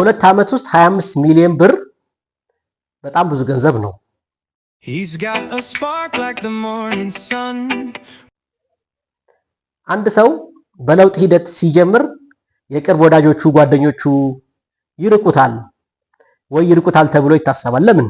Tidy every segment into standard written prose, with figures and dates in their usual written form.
በ2 ዓመት ውስጥ 25 ሚሊዮን ብር በጣም ብዙ ገንዘብ ነው። He's got a spark like the morning sun. አንድ ሰው በለውጥ ሂደት ሲጀምር የቅርብ ወዳጆቹ፣ ጓደኞቹ ይርቁታል ወይ ይርቁታል ተብሎ ይታሰባል። ለምን?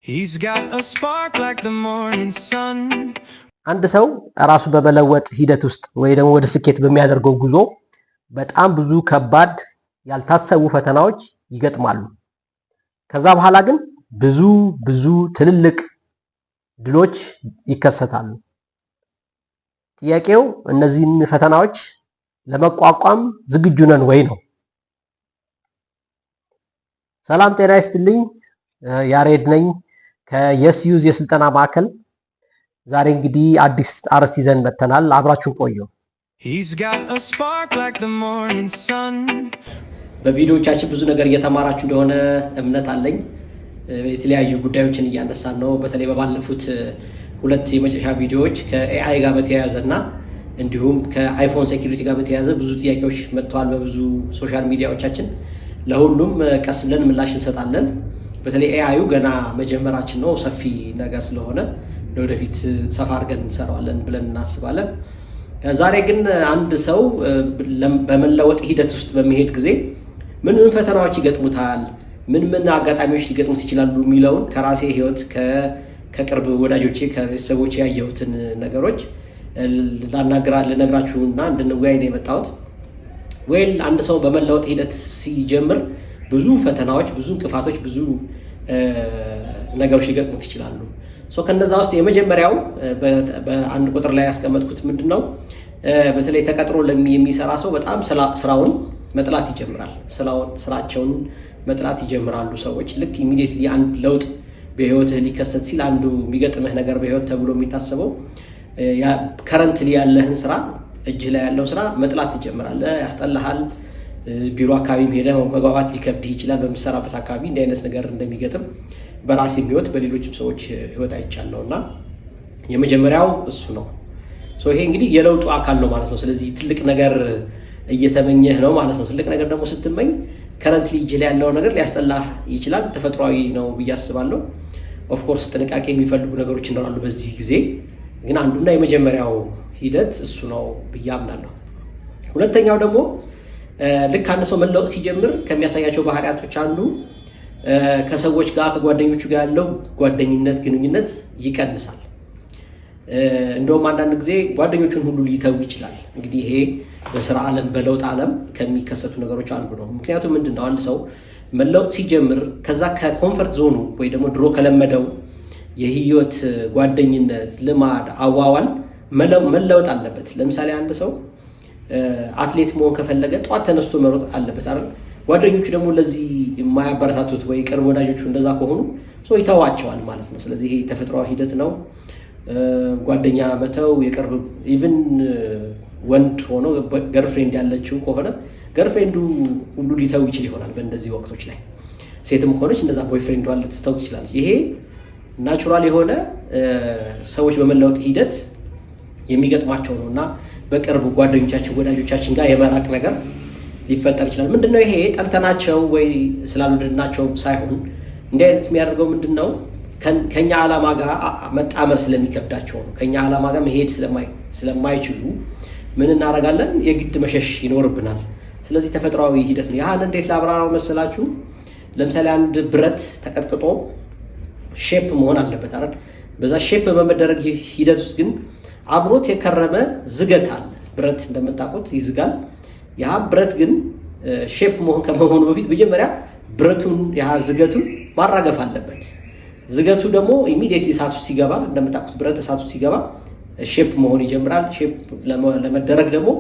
He's got a spark like the morning sun. አንድ ሰው ራሱ በመለወጥ ሂደት ውስጥ ወይ ደግሞ ወደ ስኬት በሚያደርገው ጉዞ በጣም ብዙ ከባድ ያልታሰቡ ፈተናዎች ይገጥማሉ። ከዛ በኋላ ግን ብዙ ብዙ ትልልቅ ድሎች ይከሰታሉ። ጥያቄው እነዚህን ፈተናዎች ለመቋቋም ዝግጁ ነን ወይ ነው። ሰላም ጤና ይስጥልኝ። ያሬድ ነኝ ከየስ ዩዝ የስልጠና ማዕከል። ዛሬ እንግዲህ አዲስ አርዕስት ይዘን መጥተናል። አብራችሁን ቆዩ። He's got a spark like the morning sun. በቪዲዮዎቻችን ብዙ ነገር እየተማራችሁ እንደሆነ እምነት አለኝ። የተለያዩ ጉዳዮችን እያነሳን ነው። በተለይ በባለፉት ሁለት የመጨረሻ ቪዲዮዎች ከ AI ጋር በተያያዘ እና እንዲሁም ከ iPhone security ጋር በተያያዘ ብዙ ጥያቄዎች መጥተዋል በብዙ social media ዎቻችን። ለሁሉም ቀስ ብለን ምላሽ እንሰጣለን። በተለይ AI ዩ ገና መጀመራችን ነው፣ ሰፊ ነገር ስለሆነ ለወደፊት ሰፋ አድርገን እንሰራዋለን ብለን እናስባለን። ዛሬ ግን አንድ ሰው በመለወጥ ሂደት ውስጥ በሚሄድ ጊዜ ምን ምን ፈተናዎች ይገጥሙታል፣ ምን ምን አጋጣሚዎች ሊገጥሙት ይችላሉ የሚለውን ከራሴ ሕይወት፣ ከቅርብ ወዳጆቼ፣ ከቤተሰቦቼ ያየሁትን ነገሮች ልነግራችሁና እንድንወያይ ነው የመጣሁት። Well፣ አንድ ሰው በመለወጥ ሂደት ሲጀምር ብዙ ፈተናዎች፣ ብዙ እንቅፋቶች፣ ብዙ ነገሮች ሊገጥሙት ይችላሉ። ከነዛ ውስጥ የመጀመሪያው በአንድ ቁጥር ላይ ያስቀመጥኩት ምንድን ነው? በተለይ ተቀጥሮ የሚሰራ ሰው በጣም ስራውን መጥላት ይጀምራል። ስራቸውን መጥላት ይጀምራሉ ሰዎች። ልክ immediately አንድ ለውጥ በህይወትህ ሊከሰት ሲል አንዱ የሚገጥምህ ነገር በህይወት ተብሎ የሚታሰበው currently ያለህን ስራ፣ እጅህ ላይ ያለው ስራ መጥላት ትጀምራለህ። ያስጠላሃል። ቢሮ አካባቢም ሄደህ መግባባት ሊከብድህ ይችላል። በምትሰራበት አካባቢ እንዲህ አይነት ነገር እንደሚገጥም በራሴም ህይወት በሌሎችም ሰዎች ህይወት አይቻለሁ እና የመጀመሪያው እሱ ነው። ይሄ እንግዲህ የለውጡ አካል ነው ማለት ነው። ስለዚህ ትልቅ ነገር እየተመኘህ ነው ማለት ነው። ትልቅ ነገር ደግሞ ስትመኝ currently እጅህ ላይ ያለው ነገር ሊያስጠላህ ይችላል። ተፈጥሯዊ ነው ብዬ አስባለሁ። Of course ጥንቃቄ የሚፈልጉ ነገሮች ይኖራሉ። በዚህ ጊዜ ግን አንዱና የመጀመሪያው ሂደት እሱ ነው ብዬ አምናለሁ። ሁለተኛው ደግሞ ልክ አንድ ሰው መለወጥ ሲጀምር ከሚያሳያቸው ባህሪያቶች አንዱ ከሰዎች ጋር፣ ከጓደኞቹ ጋር ያለው ጓደኝነት፣ ግንኙነት ይቀንሳል። እንደውም አንዳንድ ጊዜ ጓደኞቹን ሁሉ ሊተው ይችላል። እንግዲህ ይሄ በስራ ዓለም፣ በለውጥ ዓለም ከሚከሰቱ ነገሮች አንዱ ነው። ምክንያቱም ምንድን ነው፣ አንድ ሰው መለወጥ ሲጀምር ከዛ ከ comfort zone ኑ ወይ ደግሞ ድሮ ከለመደው የህይወት ጓደኝነት፣ ልማድ፣ አዋዋል መለወጥ አለበት። ለምሳሌ አንድ ሰው አትሌት መሆን ከፈለገ ጠዋት ተነስቶ መሮጥ አለበት አይደል? ጓደኞቹ ደግሞ ለዚህ የማያበረታቱት ወይ ቅርብ ወዳጆቹ እንደዛ ከሆኑ ይተዋቸዋል ማለት ነው። ስለዚህ ይሄ ተፈጥሯዊ ሂደት ነው። ጓደኛ መተው፣ የቅርብ even ወንድ ሆኖ girlfriend ያለችው ከሆነ girlfriend ኡ ሁሉ ሊተው ይችል ይሆናል በእንደዚህ ወቅቶች ላይ። ሴትም ከሆነች እንደዛ boyfriend ዷን ልትተው ትችላለች። ይሄ natural የሆነ ሰዎች በመለወጥ ሂደት የሚገጥማቸው ነው እና በቅርብ ጓደኞቻችን፣ ወዳጆቻችን ጋር የመራቅ ነገር ሊፈጠር ይችላል። ምንድነው ይሄ ጠልተናቸው ወይ ስላልወደድናቸው ሳይሆን እንዲህ አይነት የሚያደርገው ምንድን ነው? ከኛ ዓላማ ጋር መጣመር ስለሚከብዳቸው ነው። ከኛ ዓላማ ጋር መሄድ ስለማይችሉ ምን እናደርጋለን? የግድ መሸሽ ይኖርብናል። ስለዚህ ተፈጥሯዊ ሂደት ነው። ያህን እንዴት ላብራራው መሰላችሁ? ለምሳሌ አንድ ብረት ተቀጥቅጦ shape መሆን አለበት አይደል? በዛ shape በመደረግ ሂደት ውስጥ ግን አብሮት የከረመ ዝገት አለ። ብረት እንደምታውቁት ይዝጋል። ያ ብረት ግን shape መሆን ከመሆኑ በፊት መጀመሪያ ብረቱን ያ ዝገቱን ማራገፍ አለበት። ዝገቱ ደግሞ immediately እሳቱ ሲገባ፣ እንደምታውቁት ብረት እሳቱ ሲገባ shape መሆን ይጀምራል። Shape ለመደረግ ደግሞ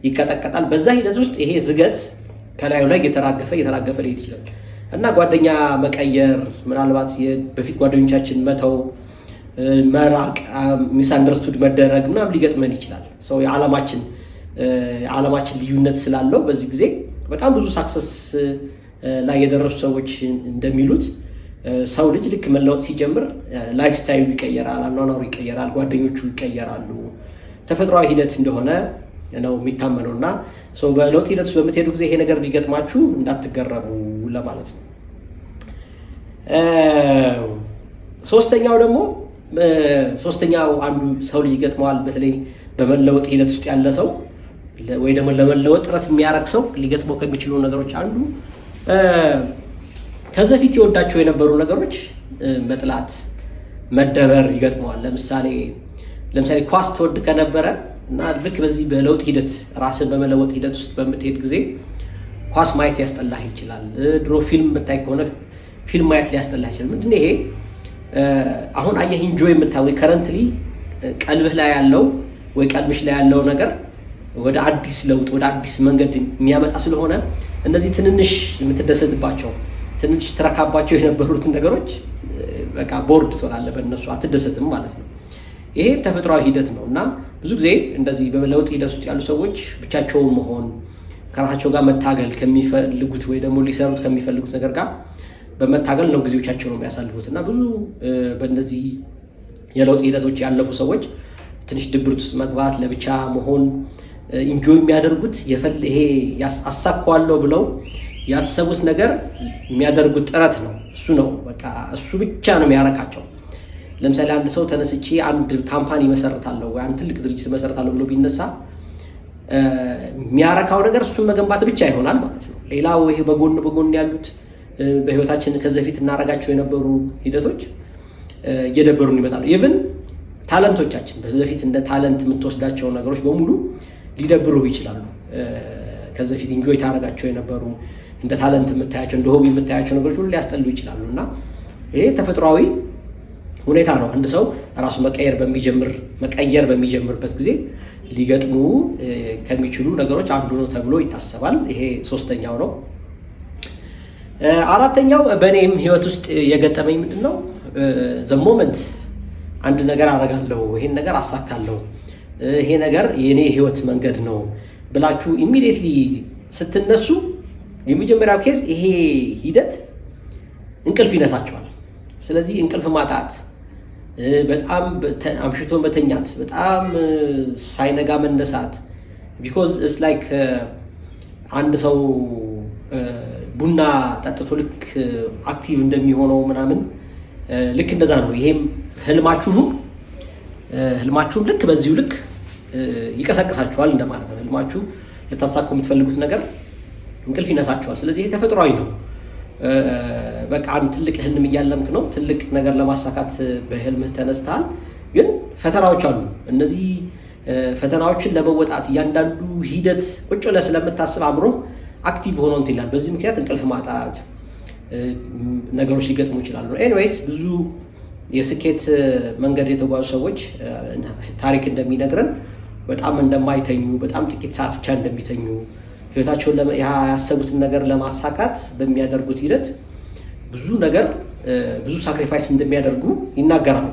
ይቀጠቀጣል። በዛ ሂደት ውስጥ ይሄ ዝገት ከላዩ ላይ እየተራገፈ እየተራገፈ ሊሄድ ይችላል እና ጓደኛ መቀየር፣ ምናልባት በፊት ጓደኞቻችን መተው፣ መራቅ፣ misunderstood መደረግ ምናምን ሊገጥመን ይችላል። So የዓላማችን ልዩነት ስላለው በዚህ ጊዜ በጣም ብዙ success ላይ የደረሱ ሰዎች እንደሚሉት ሰው ልጅ ልክ መለወጥ ሲጀምር lifestyle ኡ ይቀየራል፣ አኗኗሩ ይቀየራል፣ ጓደኞቹ ይቀየራሉ። ተፈጥሯዊ ሂደት እንደሆነ ነው የሚታመነው። እና በለውጥ ሂደት ውስጥ በምትሄዱ ጊዜ ይሄ ነገር ቢገጥማችሁ እንዳትገረሙ ለማለት ነው። ሶስተኛው ደግሞ፣ ሶስተኛው አንዱ ሰው ልጅ ይገጥመዋል። በተለይ በመለወጥ ሂደት ውስጥ ያለ ሰው ወይ ደግሞ ለመለወጥ ጥረት የሚያደርግ ሰው ሊገጥመው ከሚችሉ ነገሮች አንዱ ከዚ በፊት የወዳቸው የነበሩ ነገሮች መጥላት፣ መደበር ይገጥመዋል። ለምሳሌ ኳስ ትወድ ከነበረ እና ልክ በዚህ በለውጥ ሂደት፣ ራስን በመለወጥ ሂደት ውስጥ በምትሄድ ጊዜ ኳስ ማየት ሊያስጠላህ ይችላል። ድሮ ፊልም የምታይ ከሆነ ፊልም ማየት ሊያስጠላህ ይችላል። ምንድን ይሄ? አሁን አየህ enjoy የምታ ወይ currently ቀልብህ ላይ ያለው ወይ ቀልብሽ ላይ ያለው ነገር ወደ አዲስ ለውጥ፣ ወደ አዲስ መንገድ የሚያመጣ ስለሆነ እነዚህ ትንንሽ የምትደሰትባቸው፣ ትንንሽ ትረካባቸው የነበሩትን ነገሮች በቃ bored ትሆናለህ፣ በእነሱ አትደሰትም ማለት ነው። ይሄ ተፈጥሯዊ ሂደት ነው። እና ብዙ ጊዜ እንደዚህ በለውጥ ሂደት ውስጥ ያሉ ሰዎች ብቻቸውን መሆን፣ ከራሳቸው ጋር መታገል፣ ከሚፈልጉት ወይ ደግሞ ሊሰሩት ከሚፈልጉት ነገር ጋር በመታገል ነው ጊዜዎቻቸው ነው የሚያሳልፉት። እና ብዙ በእነዚህ የለውጥ ሂደቶች ያለፉ ሰዎች ትንሽ ድብርት ውስጥ መግባት፣ ለብቻ መሆን፣ enjoy የሚያደርጉት ይሄ አሳካዋለሁ ብለው ያሰቡት ነገር የሚያደርጉት ጥረት ነው። እሱ ነው፣ በቃ እሱ ብቻ ነው የሚያረካቸው። ለምሳሌ አንድ ሰው ተነስቼ አንድ company መሰረታለሁ ወይ አንድ ትልቅ ድርጅት መሰረታለሁ ብሎ ቢነሳ የሚያረካው ነገር እሱን መገንባት ብቻ ይሆናል ማለት ነው። ሌላው ይሄ በጎን በጎን ያሉት በህይወታችን ከዚህ በፊት እናደርጋቸው የነበሩ ሂደቶች እየደበሩን ይመጣሉ። Even talent ኦቻችን፣ በዚህ በፊት እንደ talent የምትወስዳቸው ነገሮች በሙሉ ሊደብሩ ይችላሉ። ከዚህ በፊት enjoy ታደርጋቸው የነበሩ፣ እንደ talent የምታያቸው፣ እንደ hobby የምታያቸው ነገሮች ሁሉ ሊያስጠሉ ይችላሉ። እና ይሄ ተፈጥሯዊ ሁኔታ ነው። አንድ ሰው ራሱ መቀየር በሚጀምርበት ጊዜ ሊገጥሙ ከሚችሉ ነገሮች አንዱ ነው ተብሎ ይታሰባል። ይሄ ሶስተኛው ነው። አራተኛው በእኔም ህይወት ውስጥ የገጠመኝ ምንድን ነው? The moment አንድ ነገር አደርጋለሁ፣ ይሄን ነገር አሳካለሁ፣ ይሄ ነገር የእኔ ህይወት መንገድ ነው ብላችሁ immediately ስትነሱ የመጀመሪያው case ይሄ ሂደት እንቅልፍ ይነሳችኋል። ስለዚህ እንቅልፍ ማጣት፣ በጣም አምሽቶ መተኛት፣ በጣም ሳይነጋ መነሳት፣ because it's like አንድ ሰው ቡና ጠጥቶ ልክ active እንደሚሆነው ምናምን ልክ እንደዛ ነው። ይሄም ህልማችሁም ልክ በዚሁ ልክ ይቀሰቅሳችኋል እንደማለት ነው። ህልማችሁ፣ ልታሳኩ የምትፈልጉት ነገር እንቅልፍ ይነሳችኋል። ስለዚህ ይሄ ተፈጥሯዊ ነው። በቃ አንድ ትልቅ ህልም እያለምክ ነው። ትልቅ ነገር ለማሳካት በህልምህ ተነስተሃል። ግን ፈተናዎች አሉ። እነዚህ ፈተናዎችን ለመወጣት እያንዳንዱ ሂደት ቁጭ ብለህ ስለምታስብ አእምሮህ active ሆኖ እንትን ይላል። በዚህ ምክንያት እንቅልፍ ማጣት ነገሮች ሊገጥሙ ይችላሉ። Anyways፣ ብዙ የስኬት መንገድ የተጓዙ ሰዎች ታሪክ እንደሚነግረን በጣም እንደማይተኙ፣ በጣም ጥቂት ሰዓት ብቻ እንደሚተኙ፣ ህይወታቸውን ያሰቡትን ነገር ለማሳካት በሚያደርጉት ሂደት ብዙ ነገር፣ ብዙ sacrifice እንደሚያደርጉ ይናገራሉ።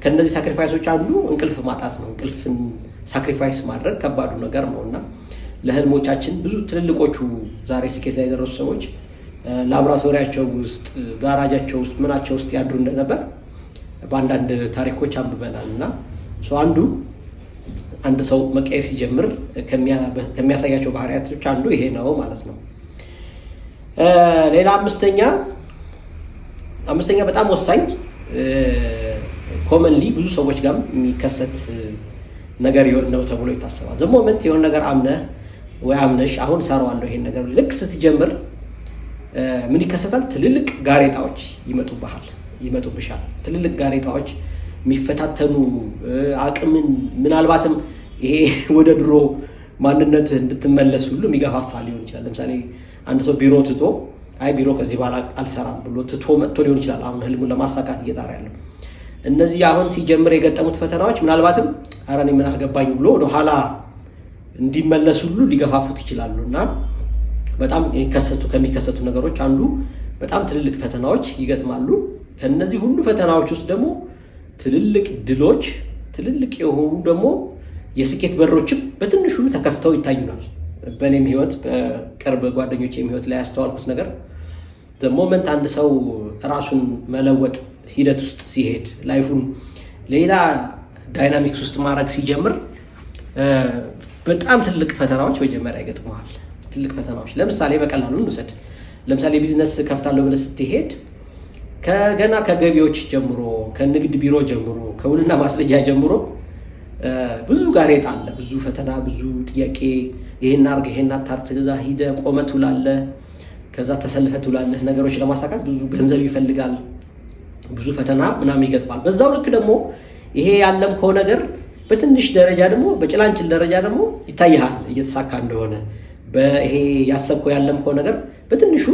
ከእነዚህ sacrifice ኦች አንዱ እንቅልፍ ማጣት ነው። እንቅልፍን sacrifice ማድረግ ከባዱ ነገር ነው። እና ለህልሞቻችን ብዙ ትልልቆቹ ዛሬ ስኬት ላይ የደረሱ ሰዎች ላቦራቶሪያቸው ውስጥ፣ ጋራጃቸው ውስጥ፣ ምናቸው ውስጥ ያድሩ እንደነበር በአንዳንድ ታሪኮች አንብበናል። እና አንዱ አንድ ሰው መቀየር ሲጀምር ከሚያሳያቸው ባህሪያቶች አንዱ ይሄ ነው ማለት ነው። ሌላ አምስተኛ፣ በጣም ወሳኝ፣ commonly ብዙ ሰዎች ጋር የሚከሰት ነገር ነው ተብሎ ይታሰባል። The moment የሆነ ነገር አምነህ ወይ አምነሽ አሁን እሰራዋለሁ ይሄን ነገር ልክ ስትጀምር ምን ይከሰታል? ትልልቅ ጋሬጣዎች ይመጡብሃል፣ ይመጡብሻል። ትልልቅ ጋሬጣዎች የሚፈታተኑ አቅምን፣ ምናልባትም ይሄ ወደ ድሮ ማንነት እንድትመለስ ሁሉ የሚገፋፋ ሊሆን ይችላል። ለምሳሌ አንድ ሰው ቢሮ ትቶ፣ አይ ቢሮ ከዚህ በኋላ አልሰራም ብሎ ትቶ መጥቶ ሊሆን ይችላል። አሁን ህልሙን ለማሳካት እየጣረ ያለው፣ እነዚህ አሁን ሲጀምር የገጠሙት ፈተናዎች ምናልባትም ኧረ እኔ ምን አገባኝ ብሎ ወደኋላ እንዲመለስ ሁሉ ሊገፋፉት ይችላሉ። እና በጣም ከሚከሰቱ ነገሮች አንዱ በጣም ትልልቅ ፈተናዎች ይገጥማሉ። ከነዚህ ሁሉ ፈተናዎች ውስጥ ደግሞ ትልልቅ ድሎች፣ ትልልቅ የሆኑ ደግሞ የስኬት በሮችም በትንሹ ተከፍተው ይታዩናል። በእኔም ህይወት፣ በቅርብ ጓደኞቼም ህይወት ላይ ያስተዋልኩት ነገር moment አንድ ሰው ራሱን መለወጥ ሂደት ውስጥ ሲሄድ፣ life ኡን ሌላ dynamics ውስጥ ማድረግ ሲጀምር በጣም ትልቅ ፈተናዎች መጀመሪያ ይገጥመዋል። ትልቅ ፈተናዎች ለምሳሌ በቀላሉ እንውሰድ። ለምሳሌ ቢዝነስ ከፍታለሁ ብለህ ስትሄድ ከገና ከገቢዎች ጀምሮ፣ ከንግድ ቢሮ ጀምሮ፣ ከውልና ማስረጃ ጀምሮ ብዙ ጋሬጣ አለ፣ ብዙ ፈተና፣ ብዙ ጥያቄ። ይሄን አርግ፣ ይሄን አታርግ፣ ከዛ ሂደህ ቆመህ ትውላለህ፣ ከዛ ተሰልፈህ ትውላለህ። ነገሮች ለማሳካት ብዙ ገንዘብ ይፈልጋል፣ ብዙ ፈተና ምናምን ይገጥማል። በዛው ልክ ደግሞ ይሄ ያለምከው ነገር በትንሽ ደረጃ ደግሞ በጭላንጭል ደረጃ ደግሞ ይታይሃል እየተሳካ እንደሆነ። ይሄ ያሰብከው ያለምከው ነገር በትንሹ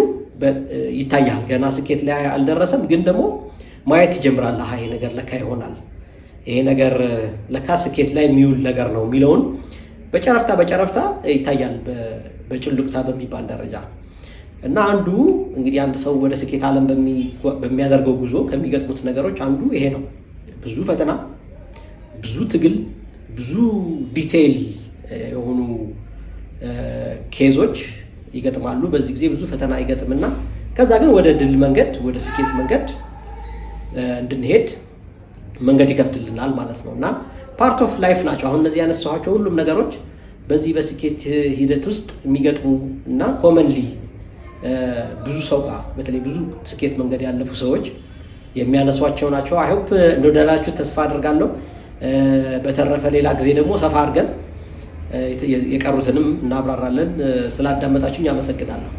ይታያል። ገና ስኬት ላይ አልደረሰም፣ ግን ደግሞ ማየት ትጀምራለህ። ይሄ ነገር ለካ ይሆናል፣ ይሄ ነገር ለካ ስኬት ላይ የሚውል ነገር ነው የሚለውን በጨረፍታ በጨረፍታ ይታያል፣ በጭሉቅታ በሚባል ደረጃ። እና አንዱ እንግዲህ አንድ ሰው ወደ ስኬት ዓለም በሚያደርገው ጉዞ ከሚገጥሙት ነገሮች አንዱ ይሄ ነው። ብዙ ፈተና፣ ብዙ ትግል፣ ብዙ detail የሆኑ case ኦች ይገጥማሉ። በዚህ ጊዜ ብዙ ፈተና ይገጥምና ከዛ ግን ወደ ድል መንገድ፣ ወደ ስኬት መንገድ እንድንሄድ መንገድ ይከፍትልናል ማለት ነው። እና part of life ናቸው። አሁን እነዚህ ያነሳኋቸው ሁሉም ነገሮች በዚህ በስኬት ሂደት ውስጥ የሚገጥሙ እና commonly ብዙ ሰው ጋር፣ በተለይ ብዙ ስኬት መንገድ ያለፉ ሰዎች የሚያነሷቸው ናቸው። I hope እንደወደዳችሁ ተስፋ አድርጋለሁ። በተረፈ ሌላ ጊዜ ደግሞ ሰፋ አድርገን የቀሩትንም እናብራራለን። ስላዳመጣችሁኝ አመሰግናለሁ።